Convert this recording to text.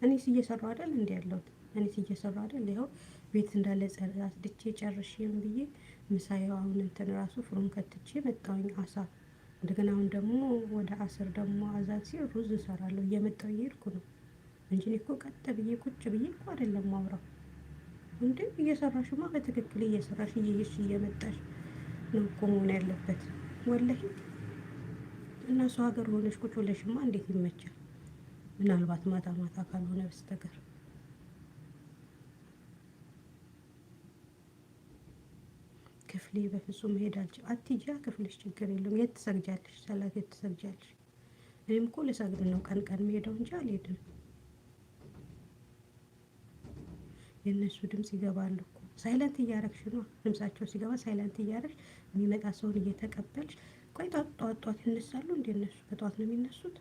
እኔስ እየሰራሁ አይደል እንዲ ያለሁት? እኔስ እየሰራሁ አይደል? ይኸው ቤት እንዳለ አጽድቼ ጨርሼም ብዬ ምሳዬው አሁን እንትን ራሱ ፍሩን ከትቼ መጣሁኝ አሳ። እንደገና አሁን ደግሞ ወደ 10 ደግሞ አዛን ሲል ሩዝ እሰራለሁ። እየመጣሁ እየሄድኩ ነው እንጂ እኔ እኮ ቀጥ ብዬ ቁጭ ብዬ እኮ አይደለም ማውራው። እንዴ፣ እየሰራሽማ በትክክል እየሰራሽ እየሄድሽ እየመጣሽ ነው እኮ መሆን ያለበት ወላሂ። እና ሰው ሀገር ሆነሽ ቁጭ ብለሽማ እንዴት ይመቻል? ምናልባት ማታ ማታ ካልሆነ በስተቀር። ክፍሌ በፍጹም መሄድ አልችልም። አትሂጂያ ክፍልሽ፣ ችግር የለውም። የት ትሰግጃለሽ? ሰላት የት ትሰግጃለሽ? እኔም እኮ ልሰግድ ነው ቀን ቀን የምሄደው እንጂ አልሄድም። የእነሱ ድምፅ ይገባል እኮ። Silent እያረግሽ ነው። ድምጻቸው ሲገባ silent እያረግሽ የሚመጣ ሰውን እየተቀበልሽ። ቆይ፣ ጠዋት ጠዋት ይነሳሉ እንደ እነሱ በጠዋት ነው የሚነሱት?